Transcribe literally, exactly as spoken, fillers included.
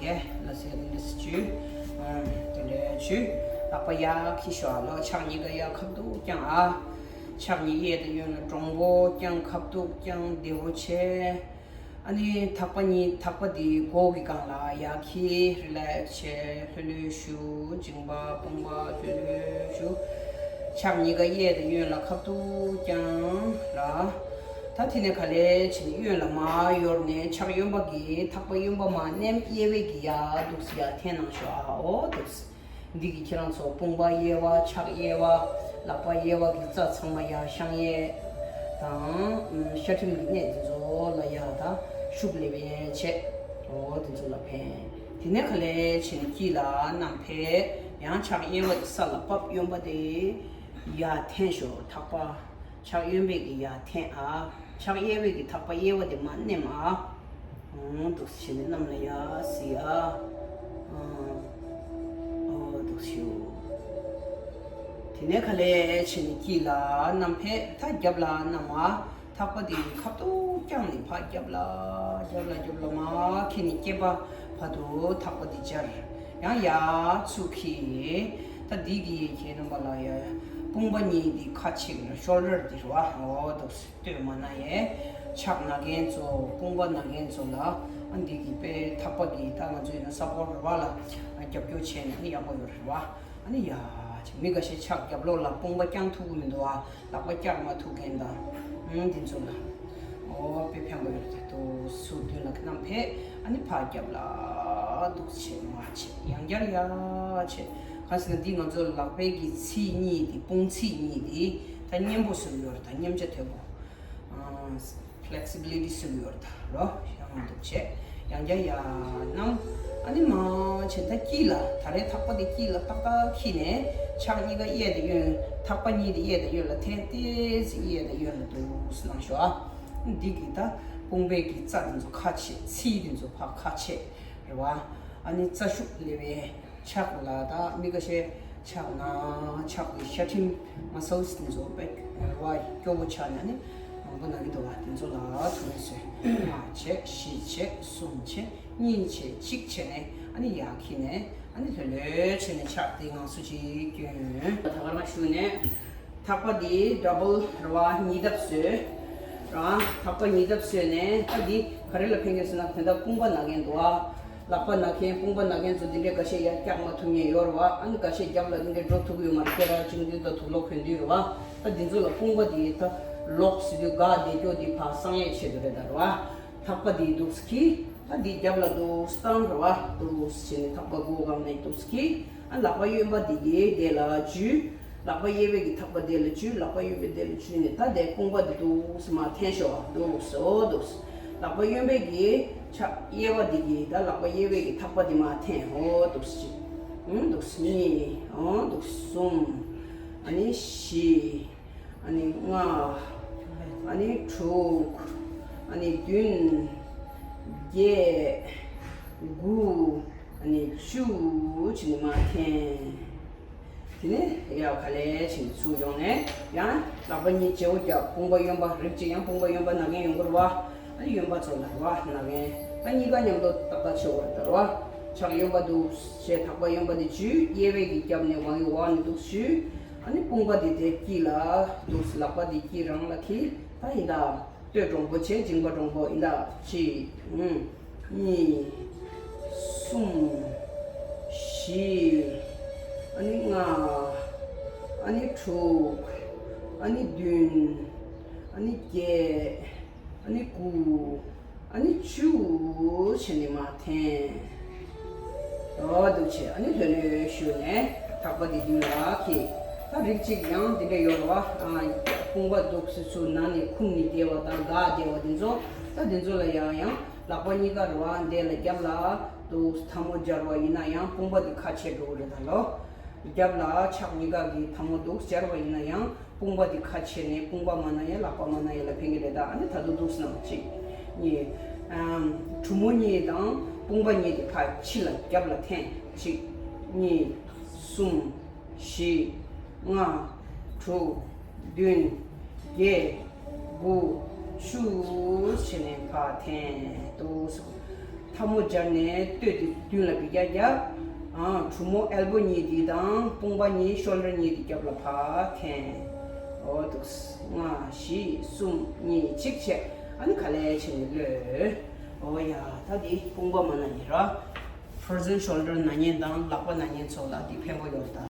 ཡེ་ལ་སེ་ལི་སི་ཅུ། ཨམ། དེ་འདྲའི་ཆུ། ལག་པ་ཡར་འཁྱེར་ཤོག་ཨ་ལོ། ཕྱག་གཉིས་ཀ་ཡར་ཁ་ཐུག་བརྐྱངས་ཨ། ཕྱག་གཉིས་གཡས་དང་གཡོན་ལ་དྲང་པོ་བརྐྱངས། ཁ་ཐུག་བརྐྱངས། བདེ་པོ་བྱས། ཨ་ནི་ཐག་པ་གཉིས། ཐག་པ་འདི་མགོ་གི་སྒང་ལ་ཡར་འཁྱེར། རི་ལེགས་བྱས། ལྷོད་ལྷོད་བཞུགས། མཇིང་པ་དཔུང་པ་ལྷོད་ལྷོད་བཞུགས། ཕྱག་གཉིས་ཀ་གཡས་དང་གཡོན་ལ་ཁ་ཐུག་བརྐྱངས་ལ། ད་དེ་ནས་ག་ལེར་བྱས་ནས་གཡོན་ལ་མར་ཡོར་ནས་ཕྱག་གཡོན་པ་གིས་ཐག་པ་གཡོན་པ་མར་མནན། གཡས་པའི་གིས་ཡར་འདུག་སེ་ཡར་འཐེན་གནང་ཤོག་ཨ། འོ་འདུག་སེ། འདི་གིས་ཁྱེད་རང་ཚོ་དཔུང་པ་གཡས་པ། ཕྱག་གཡས་པ། ལག་པ་གཡས་པ་གི་རྩ་ཚང་མ་ཡར་བཤང་གཡས་དང་། ཨམ། ཤ་ཁྲིམས་ཀྱི་གནས་འདི་ཚོ་ལ་ཡར་ད་ཤུགས་སླེབས་པ་བྱས། འོ་འདི་ཚོ་ལ་ཕན། དེ་ནས་ག་ལེར་བྱས་ནས་དཀྱིལ་ལ་བསྣམས་ཕེབས། ཡང་ཕྱག་གཡས་པ་དེ་ས་ལ་ཕབ། གཡོན་པ་དེ་ཡར་འཐེན་ཤོག་ཐག་པ། ཕྱག་གཡོན་པའི་གིས་ཡར་འཐེན་ཨ། ཕྱག་གཡས་པའི་གིས་ཐག་པ་གཡས་པ་དེ་མར་མནན་ཨ། འོ་འདུག་སེ་བྱས་ནས་གནམ་ལ་ཡར་གཟིགས་ཨ། ཨ། འོ་འདུག་སེ་ཞུ། དེ་ནས་ག་ལེར་བྱས་ནས་དཀྱིལ་ལ་བསྣམས་ཕེབས། ད་རྒྱབ་ལ་བསྣམས་ཨ། ཐག་པ་དེ་ཁ་ཐུག་བརྐྱངས་ནས་ཕར་རྒྱབ་ལ། རྒྱབ་ལ་རྒྱབ་ལ་མར་འཁྱེར་ནས་སྐེད་པ་བར་དུ་ཐག་པ་དེ་སྦྱར། ཡང་ཡར་ཚུར་འཁྱེར། ད་འདི་གིས་ཁྱེད་རྣམ་པ་ལ་ཡ་དཔུང་པ་གཉིས་འདི་ཁ་ཕྱེ་གི་ན་ཤོལ་ཌར་འདི་རེད་བ། འོ་འདུག་སེ། སྟོད་མ་ན་ཡས། ཕྱག་ན་གན་ཚོ། དཔུང་པ་ན་གན་ཚོ་ལ། ཨ་འདི་གི་པའི་ཐག་པ་གི་ད་ང་ཚོ་ཡིན་ན་ས་ཕོར་རེད་བ་ལ། རྒྱབ་སྐྱོར་བྱས་ནས་ཨ་ནི་ཡག་པོ་ཡོད་རེད་བ། ཨ་ནི་ཡ། མི་འགའ་ཤས་ཕྱག་རྒྱབ་ལོགས་ལ་དཔུང་པ་བརྐྱང་ཐུབ་ཀྱི་མི་འདུག་ཨ། ལག་པ་བཀྱག་མ་ཐུབ་མཁན་དང་། ཨུམ། འདི་ཚོ་ལ། འོ་དཔེ་ཕན་པོ་ཡོད་རེད། དུ་སུ་མདུན་ལ་གནམ་ཕེབས། ཨ་ནི་ཕར་རྒྱབ་ལ་འདུག་བྱས་མར་བྱས། ཡང་བསྐྱར་ཡར་བྱས། གང་ཟེར་ན་འདི་ང་ཚོ་ལག་པའི་གི་ཚིགས་གཉིས་འདི། དཔུང་ཚིགས་གཉིས་འདི་ད་མཉེན་པོ་བཟོ་གི་ཡོད་རེད། ད་མཉེན་ཆ་དོད་པོ། ཕི་ལེག་སི་བི་ལི་ཊི་བཟོ་གི་ཡོད་རེད་ད་ལོ། ཡང་འདུག་བྱས། ཡང་བསྐྱར་ཡར་བསྣམས། ཨ་ནི་མར་བྱས། ད་དཀྱིལ་ལ་ད་རེས་ཐག་པ་དེ་དཀྱིལ་ལ་ཏག་ཏག་འཁྱེར་ནས་ཕྱག་གཉིས་ཀ་གཡས་དང་གཡོན། ཐག་པ་གཉིས་དེ་གཡས་དང་གཡོན་ལ་འཐེན། ཏོག་ཙམ་གཡས་དང་གཡོན་ལ་འདུག་སེ་གནང་ཤོག་ཨ། འདི་གི་ད་དཔུང་པའི་གི་རྩ་དེ་ཚོ་ཁ་ཕྱེ། ཚིགས་དེ་ཚོ་ཕར་ཁ་ཕྱེ་རེད་བ། ཨ་ནི་རྩ་ཤུགས་སླེབས་པའི་ཕྱག་ལ་ད་མི་འགའ་ཤས་ཕྱག་ན་ཕྱག་གི་ཤ་ཁྲིམས་མ་སལ་སི་དེ་ཚོ་དཔེ་བ་སྐྱོ་པོ་ཆགས་ནས་ནི་མང་པོ་ན་གི་འདུག་བ། དེ་ཚོ་ལ་ཐུགས་རྗེ་ཆེ། ལྔ་བྱས། བཞི་བྱས། གསུམ་བྱས། གཉིས་བྱས། གཅིག་བྱས་ནས་ཨ་ནི་ཡར་འཁྱེར་ནས་ཨ་ནི་ལྷོད་ལྷོད་བྱས་ནས་ཕྱག་དེ་ངང་སུ་ཅིག་བསྐྱོན། ད་ག་རང་བཞུགས་ནས། ཐག་པ་འདི་ཌ་བལ་རེད་བ། གཉིས་ལྡབ་བཟོས། རང་ཐག་པ་གཉིས་ལྡབ་བཟོས་ནས། ད་འདི་ག་རེ་ལ་ཕན་གྱི་ཟེར་ན། དེ་འདྲ་དཔུང་པ་ན་མཁན་འདུག་ཨ། ལག་པ་ན་མཁན། དཔུང་པ་ན་མཁན་ཚོ་འདི་འདྲའི་འགའ་ཤས་ཡར་བཀྱག་མ་ཐུབ་མཁན་ཡོད་རེད་བ། ཨ་ནི་འགའ་ཤས་རྒྱབ་ལ་འདི་འདྲའི་འགྲོ་ཐུབ་ཀྱི་ཡོད་མ་རེད། སྐེ་རགས་བཅིངས་དུས་དང་དུག་ལོག་གོན་དུས་རེད་བ། ད་འདི་ཚོ་ལ་དཔུང་པ་འདི་ད་ལོག་ཟེར་དུས་འགག་བསྡད་རྒྱུ་འདི་ཕར་གསང་ཡས་ཆེད་དུ་རེད་ད་རེད་བ། ཐག་པ་འདི་འདུག་སེ་འཁྱེར། ད་འདི་རྒྱབ་ལ་འདུག་སེ་བཏང་རེད་བ། འདུག་སེ་བྱས་ནས་ཐག་པ་མགོ་སྒང་ནས་འདུག་སེ་འཁྱེར། ཨ་ལག་པ་གཡོན་པ་འདི་གིས་དེ་ལ་འཇུས། ལག་པ་གཡས་པའི་གི་ཐག་པ་དེ་ལ་འཇུས། ལག་པ་གཡོན་པའི་དེ་ལ་འཇུས་ནས། ད་དེ་དཔུང་པ་འདི་འདུག་སེ་མར་འཐེན་ཤོག་འདུག་སེ། འོ་འདུག་སེ། ལག་པ་གཡོན་པའི་གི་ཕྱག་གཡས་པ་འདི་གིས་ད་ལག་པ་གཡས་པའི་གི་ཐག་པ་འདི་མར་འཐེན། འོ་འདུག་སེ་གཅིག་ཨང་འདུག་སེ་གཉིས། ཨང་འདུག་སེ་གསུམ། ཨ་ནི་བཞི། ཨ་ནི་ལྔ། ཨ་ནི་དྲུག་ཨ་ནི་བདུན། བརྒྱད། དགུ། ཨ་ནི་བཅུ་བྱས་ནས་མར་འཐེན། དེ་ནས་ཡར་ག་ལེར་བྱས་ནས་ཚུར་ཡོང་ནས་ཡང་ལག་པ་གཉིས་བརྗེ་པོ་རྒྱབ། དཔུང་པ་གཡོན་པ་རིགས་གཅིག་ཡང་དཔུང་པ་གཡོན་པ་ན་མཁན་ཡོང་གི་རེད་བ། ཨ་ནི་གཡོན་པ་ཚོ་ལ་རེད་བ། ན་མཁན་ད་གཉིས་ཀ་མཉམ་དུ་ཏག་ཏག་བྱེད་དགོས་རེད་ད་རེད་བ། ཕྱག་གཡོན་པ་འདུག་སེ་ཐག་པ་གཡོན་པ་འདི་འཇུས། གཡས་པའི་གི་རྒྱབ་ནས་ཝང་ཡི་ཝང་ནས་འདུག་སེ་འཇུས། ཨ་ནི་དཔུང་པ་འདི་དེ་དཀྱིལ་ལ་འདུག་སེ། ལག་པ་འདི་དཀྱིལ་རང་ལ་འཁྱེར། ད་ཡིན་ད། སྟོད་དྲང་པོ་བྱས། མཇིང་པ་དྲང་པོ་ཡིན་ད། གཅིག་ཨང་། གཉིས། གསུམ། བཞི། ཨ་ནི་ལྔ། ཨ་ནི་དྲུག་ཨ་ནི་བདུན། ཨ་ནི་བརྒྱད། ཨ་ནི་དགུ། ཨ་ནི་བཅུ་བྱས་ནས་མར་འཐེན། འོ་འདུག་བྱས། ཨ་ནི་ལྷོད་ལྷོད་བཞུགས་ནས་ཐག་པ་འདི་མདུན་ལ་འཁྱེར། ད་རིགས་གཅིག་ཡང་འདི་འདྲ་ཡོད་རེད་བ། ཨ། དཔུང་པ་འདུག་སེ་ཚུར་ན་ནས་འཁུམ་ནས་བསྡད་པ་དང་འགག་བསྡད་པ་འདི་ཚོ། ད་འདི་ཚོ་ལ་ཡང་ཡང་ལག་པ་གཉིས་ཀ་རེད་བ། འདི་ལ་རྒྱབ་ལ་འདུག་སེ་ཐལ་མོ་སྦྱར་བ་ཡིན་ན་ཡང་དཔུང་པ་འདི་ཁ་ཕྱེ་འགྲོ་གི་རེད་ད་ལོ། རྒྱབ་ལ་ཕྱག་གཉིས་ཀ་གི་ཐལ་མོ་འདུག་སེ་སྦྱར་བ་ཡིན་ན་ཡང་དཔུང་པ་འདི་ཁ་ཕྱེ་ནས་དཔུང་པ་མ་ན་ཡས་ལག་པ་མ་ན་ཡས་ལ་ཕན་གྱི་རེད་ད། ཨ་ནི་ད་དུང་འདུག་སེ་གནང་། གཅིག་གཉིས། ཨམ། གྲུ་མོ་གཉིས་དང་དཔུང་པ་གཉིས་དེ་ཕར་ཕྱི་ལ་རྒྱབ་ལ་འཐེན། གཅིག་གཉིས། གསུམ། བཞི། ལྔ། དྲུག་བདུན། བརྒྱད། དགུ། བཅུ་བྱས་ནས་ཕར་འཐེན། འདུག་སེ། ཁ་མོ་སྦྱར་ནས་སྟོད་དེ་མདུན་ལ་བི་རྒྱ་རྒྱབ། ཨ་གྲུ་མོ་ཨེལ་བོ་གཉིས་དེ་དང་དཔུང་པ་གཉིས་ཤོལ་ཌར་གཉིས་དེ་རྒྱབ་ལ་ཕར་འཐེན། འོ་འདུག་ལྔ་བཞི་གསུམ་གཉིས་གཅིག་བྱས། ཨ་ནི་ག་ལེ་བྱས་ནས་གློད། འོ་ཡ། ད་དེ་དཔུང་པ་མ་ན་ཉེ་ར། frozen shoulder ན་ཉེན་དང་ལག་པ་ན་ཉེན་ཚོ་ལ་འདི་ཕན་པོ་ཡོད་ད།